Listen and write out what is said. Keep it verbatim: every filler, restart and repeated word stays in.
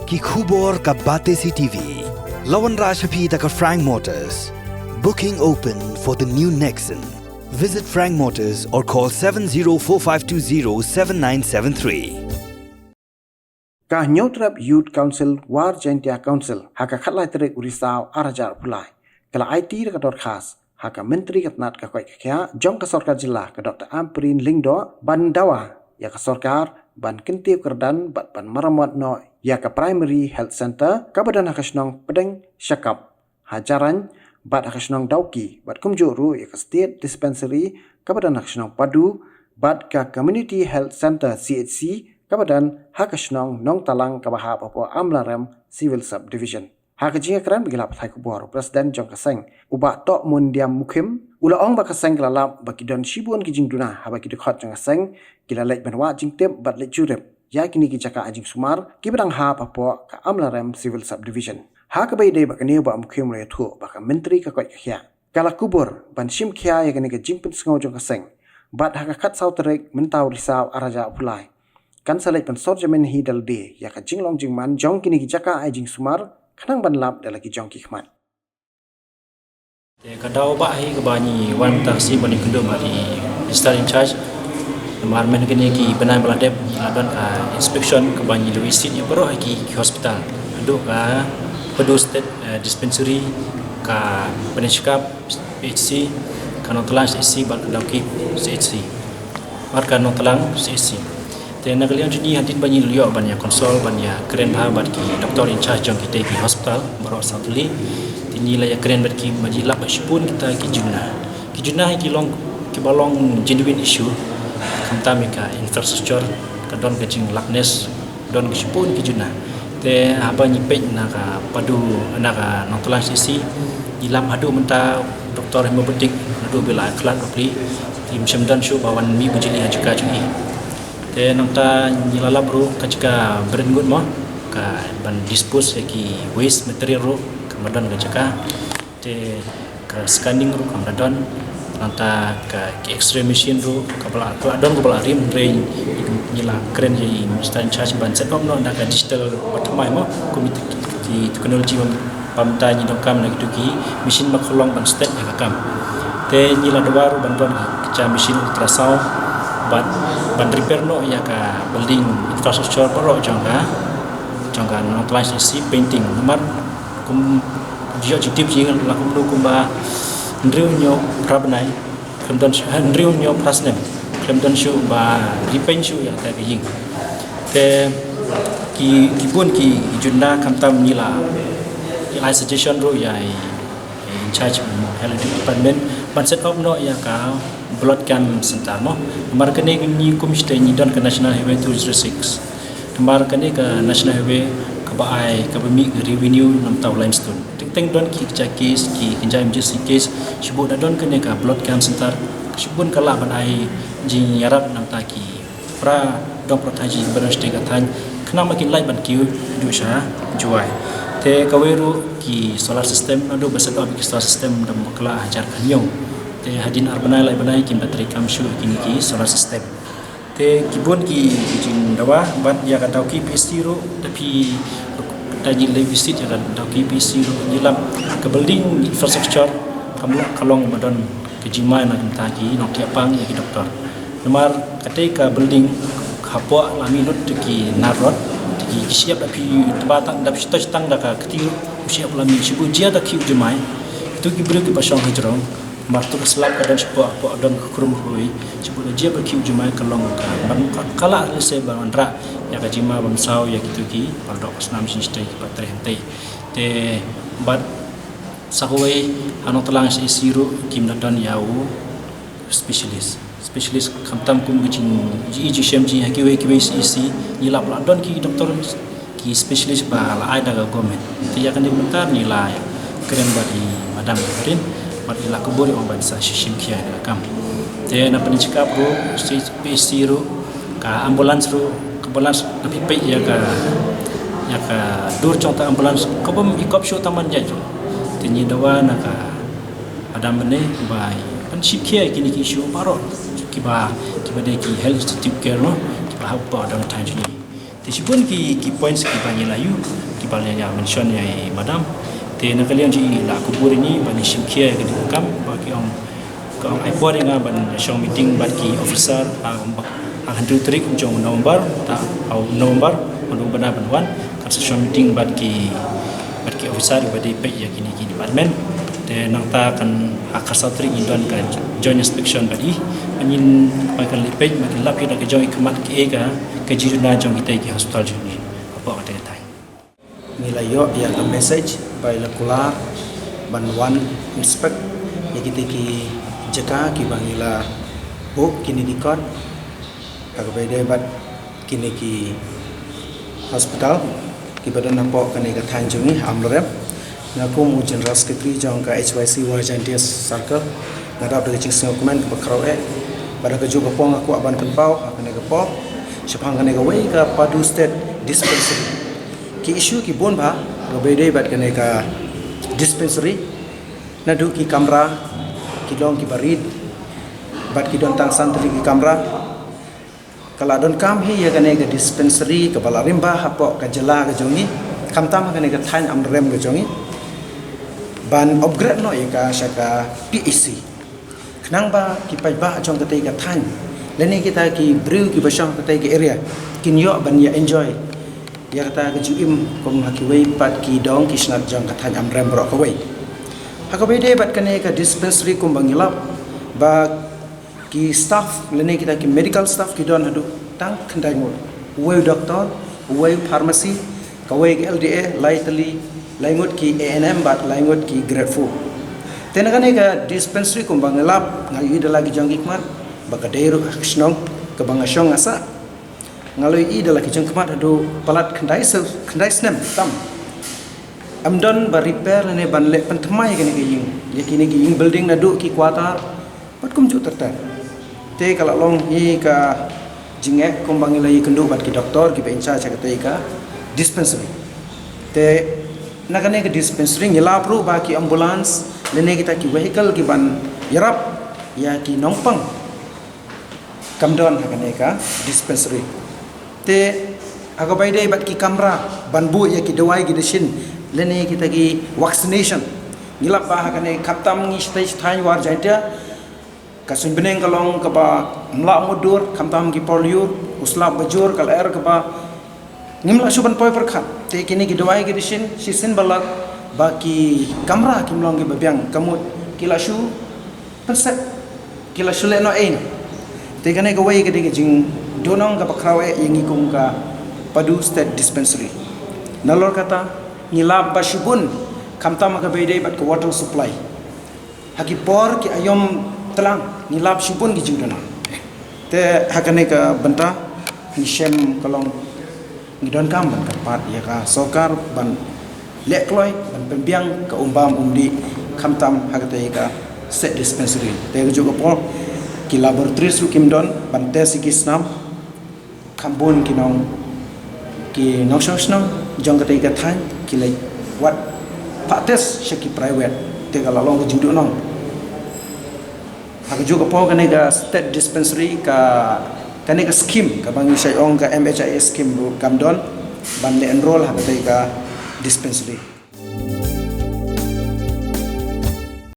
Ki khubor ka Batesi T V. La wanrah sha phi da ka Frank Motors. Booking open for the new Nexon. Visit Frank Motors or call seven zero four five two zero seven nine seven three. Ka Hynñiewtrep Youth Council War Jaintia Council ha ka khatlai tarik u Risaw ar hajar arphew lai ka la aiti da ka dorkhas ha ka Myntri ka tnat ka koit ka khiah jong ka sorkar jylla, ka Doctor Ampareen Lyngdoh, ban dawa ïa ka sorkar ban kyntiew kyrdan bad ban maramot noh ïa ka Primary Health Centre kaba don ha ka shnong Pdeng Shakap ha Jarain, bad ha ka shnong Dawki, bad kumjuh ruh ïa ka State Dispensary kaba don ha ka shnong Padu, bad ka Community Health Centre, C H C, kaba don ha ka shnong Nongtalang kaba hap hapoh Amlarem Civil Subdivision. Ha ka jingïakren bad ki lad pathai khubor, u President jong ka seng, u Bah Tohmundiam Mukhim, u la ong ba ka seng ka la lap ba ki don shibun ki jingduna haba ki dkhot jong ka seng ki la leit ban wad jingtip bad leit jurip ïa kine ki jaka ai jingsumar kiba dang hap hapoh ka Amlarem Civil Subdivision. Ha kaba ïadei bad kane, u Bah Mukhim u la ïathuh ba ka Myntri ka koit ka khiah ka la kubur ban shim khia ïa kane ka jingpynsngew jong ka seng, bad ha ka khatsaw tarik mynta u Risaw ar hajar arphew lai kan sa leit pynsor jamin hi da lade ïa ka jinglong jingman jong kine ki jaka ai jingsumar khnang ban lap da la ki jong ki khmat. Te ka daw ba hi kaba ngi wan mynta ka sngi ban ïakynduh bad i Minister in charge. Namar mynta kine ki bnai ba la dep ngi la don ka inspection kaba ngi la visit ïa baroh ki, ki hospital. Haduh ka Padu State, eh, Dispensary, ka Pdeng Shakap P H C, ka Nongtalang C H C, bad ka Dawki C H C, bad ka Nongtalang C H C. Te na ka liang jong ngi, hadien ba ngi la ïoh ban ïa consult, ban ïakren bha bad ki doctor in charge jong kitei ki hospital baroh saw tylli, te ngi la ïakren bad ki ba ngi lap ba shibun kita ki jingduna. Ki jingduna hi ki long, kiba long genuine issue. Khamtam ïa ka infrastructure, ka don ka jinglackness, don ki shibun ki jingduna. Te haba ngi peit na ka Padu, na ka Nongtalang C H C, ngi lap haduh mynta doctor homeopathic naduh ba la khlad bapli, te ym shym don shuh ba wan mih bujli ha jaka jong ngi. Te nangta ngi la lap ruh ka jaka bret ngut mo, ka ban dispose ïa ki waste material ruh kam don ka jaka. Te ka scanning ruh kam don. Nangta ka, ka X-ray machine ruh kaba la, ka la don kaba la rim, hynrei ngi la kren ïa i Minister in charge ban set up noh da ka digital ba thymmai mo, kum ki, ki technology ba, ba mynta ngi donkam na kitu ki machine ba ka long ban step ïa ka kam. Te ngi la dawa ruh ban don ki, ki ja machine ultrasound, ban, ban repair noh ïa ka building infrastructure baroh jong ka, jong ka Nongtalang C H C painting. Namar kum ïoh jingtip jong ngi la kumno kumba hynriew hynñiew phra bnai khlem don shuh, hynriew hynñiew phra snem khlem don shuh ba repaint shuh ïa kata ka ïing. Te ki, ki bun ki jingduna, khamtam ngi la, ngi la ai suggestion ruh ïa i, i in charge health department ban set up noh ïa ka blood camp center mo. Namar kane ngi kum state ngi don ka National Highway two zero six. Namar kane ka National Highway kaba ai, kaba mih ka revenue na bynta u limestone. Teng teng don ki, ki ja case, ki, ki ja emergency case, shibun da don kane ka blood camp center, shibun ka lah ban ai jingïarap na bynta ki para dong para thaiñ, ki para state ka thaiñ, khnang ba kin lait ban kiew haduh sha Jowai. Te kawei ruh ki solar system, naduh ba set up ki solar system da bakla hajar khyndai. Te hadien ar bnai lai bnai kin battery kam shuh kine ki solar system. Te ki bun ki, ki jingdawa bad ïa ka Dawki P H C ruh, da phi, da ngi leit visit ïa ka Dawki P H C ruh, ngi lap ka building infrastructure kam lah, ka long ba don ka jingma na ka bynta ki nongthiah pang ïa ki doktor. Namar katei ka building hapoh la mih lut te ki nar rot, te ki, ki shyiap da phi tba tang, da phi touch tang da ka kti ruh, u shyiap la mih, shibun jia da ki u jumai. Itu ki briew kiba shong hajrong. Namar tu ka slab ka don shapoh, hapoh don ka khrum kawei. Shibun jia ba ki u jumai ka long ka ban ka, ka lah lehse ban wanrah ïa ka jingma ban saw ïa kitu ki, ba dok snam shisha kiba treh hangtei. Te bad sa kawei, ha Nongtalang C H C ruh kim da don ïa u specialist. Specialist khamtam kum ka jing, ji, ji shem ji ha kiwei kiwei C H C, ngi lap la don ki doktor ki specialist ba la ai da ka government. Te ïa kane mynta ngi la kren bad i madam Rin, bad i la kubur ïa u ban sa shim khia ïa ka kam. Te na Pdeng Shakap ruh, P H C ruh, ka ambulance ruh, ka ambulance na phi peit ïa ka, ïa ka dur jong ta ambulance, ka bym i kop shuh tang ban jait ruh. Te ngi dawa na ka madam mynne ba ban shim khia ïa kine ki issue baroh kiba, kiba dei ki health institute care noh, kiba hap ba dang thaiñ jong ngi. Te shibun ki, ki points kiba ngi la ïoh, kiba la ïa mention ïa i madam. Te na ka liang jong i la kubur ïa ngi ba ngin shim khia ïa ka dei ka kam, ba ki ong, ka ong ai por ïa nga ban shong meeting bad ki officer ha, ha hynriew tarik jong November, ta, ha November, ban wan, ban wan, kan sa shong meeting bad ki, bad ki officer ba dei peit ïa kine ki department. Te nangta kan ha ka saw tarik ngin don ka joint inspection bad i. Ngin, ba kan leit peit, ba kin lap ïa ka jong i khmat ki, eh, ka, ka jingduna jong kita ki hospital jong ngi. Hapoh kata ka thaiñ. Ngi la ïoh ïa ka message ba i la kular ban wan inspect ïa kita ki jaka kiba ngi la buh kine ki kot. Ha kaba ïadei bad kine ki hospital kiba don hapoh kane ka thaiñ jong ngi ha Amlarem. Nga kum u General Secretary jong ka H Y C War Jaintia Circle, nga dap da ka jingsngewkmen kaba khraw eh. Bad ha kajuh ka por nga kwah ban pynpaw ha kane ka por shaphang kane kawei ka Padu State Dispensary. Ki issue ki bun bha kaba ïadei bad kane ka dispensary. Naduh ki kamra ki long kiba rit, bad ki don tang san tylli ki kamra. Ka la donkam hi ïa kane ka dispensary kaba la rim bha hapoh ka jylla ka jong ngi, khamtam ha kane ka thaiñ Amlarem ka jong ngi, ban upgrade noh ïa ka sha ka P H C. Khnang ba ki paidbah jong katei ka thaiñ lane kita ki briew kiba shong katei ka area kin ïoh ban ïa enjoy ïa kata ka jingim kum ha kiwei pat ki dong ki snat jong ka thaiñ Amlarem baroh kawei. Ha kaba ïadei bad kane ka dispensary kumba ngi lap ba ki staff lane kita ki medical staff ki don haduh tang khyndai ngut. Uwei u doktor, uwei u pharmacy, kawei ka L D A, lai tylli, lai ngut ki A N M bad lai ngut ki grade four. Te na kane ka dispensary kumba nga lap, nga ïohi da la ki jong ki khmat ba ka dei ruh ha ka shnong kaba nga shong nga sah. Nga la ïohi da la ki jong ki khmat haduh palat khyndai se-, khyndai snem tam. Ym don ba repair lane ban leh pynthymmai ïa kine ki ïing, ïa kine ki ïing building naduh ki quarter bad kumjuh ter ter. Te ka la long hi ka jingeh kumba ngi la ïakynduh bad ki doktor kiba in charge ha katei ka dispensary. Te na kane ka dispensary ngi lap ruh ba ki ambulance lane kita ki vehicle kiban ïarap ïa ki nongpang kam don ha kane ka dispensary. Te ha kaba ïadei bad ki kamra ban buh ïa ki dawai ki dashin lane kita ki vaccination, ngi lap ba ha kane khamtam ngi shatei sha thaiñ War Jaintia, ka suiñbneng ka long kaba ym lah mutdur, khamtam ki por lyiur, u slap ba jur ka lyer kaba ngim lah shuh ban poi pyrkhat. Te kine ki dawai ki dashin shisien ba lait ba ki kamra kim long kiba biang, ka mut ki lah shuh pynset, ki lah shuh leh noh ei noh. Te kane kawei ka dei ka jingduhnong kaba khraw eh ïa ngi kum ka Padu State Dispensary. Nalor kata ngi lap ba shibun khamtam ha kaba ïadei bad ka water supply. Ha ki por ki aïom tlang ngi lap shibun ki jingduhnong. Te ha kane ka bynta ngi shem ka long ngi donkam ban kyrpad ïa ka sorkar ban leh kloi ban pynbiang ka um bam um dih khamtam ha katei ka state dispensary. Te kajuh ka por ki laboratories ruh kim don ban test ïa ki snam. Kham bun ki nong, ki nongshong shnong jong katei ka thaiñ ki leit wad phah test sha ki private, te ka la long ka jingduhnong. Ha kajuh ka por kane ka state dispensary ka, kane ka scheme kaba ngi shait ong ka M H I A scheme ruh kam don ban leh enroll ha katei ka dispensary.